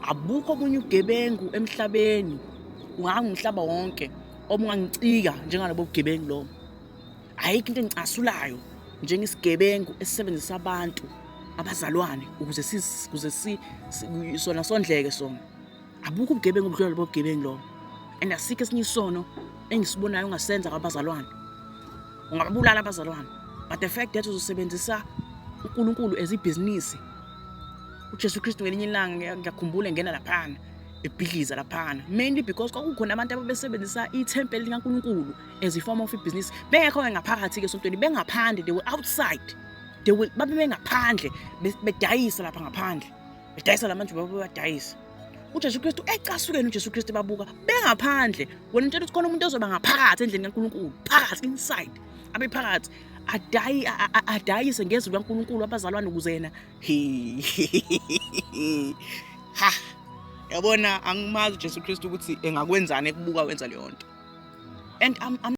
Abukho obunye ubugebengu emhlabeni, ungangumhlaba wonke, obungangicika njengalobo bugebengu lobo. Ayikho into engicasulayo njengesigebengu esisebenzisa abantu abazalwane ukuze ukuze sona sondleke sona. Abukho ubugebengu obudlula lobo bugebengu lobo. And asikho esinye isono engisibonayo ungasenza kwabazalwane. Ungababulala abazalwane, but the fact that uzosebenzisa uNkulunkulu as ibhizinisi. UJesu Kristu ngelinye ilanga, ngiyakhumbula, engena laphana ebhidliza laphana, mainly because kwakukhona abantu ababesebenzisa ithempeli likaNkulunkulu as a form of ibhizinisi, bengekho-ke ngaphakathi-ke esontweni, bengaphandle. They were outside, they were babe bengaphandle bedayisa lapha ngaphandle, bedayisa la manje babebadayisa. UJesu Kristu ecasukeni, uJesu Kristu babuka bengaphandle. Wena utshela ukuthi khona umuntu ozoba ngaphakathi endlini kaNkulunkulu, phakathi, inside, abe phakathi adayi adayise ngezwi likaNkulunkulu abazalwane ukuze yena ha. Yabona, angimazi uJesu Kristu ukuthi engakwenzani ekubuka wenza leyo nto. And I'm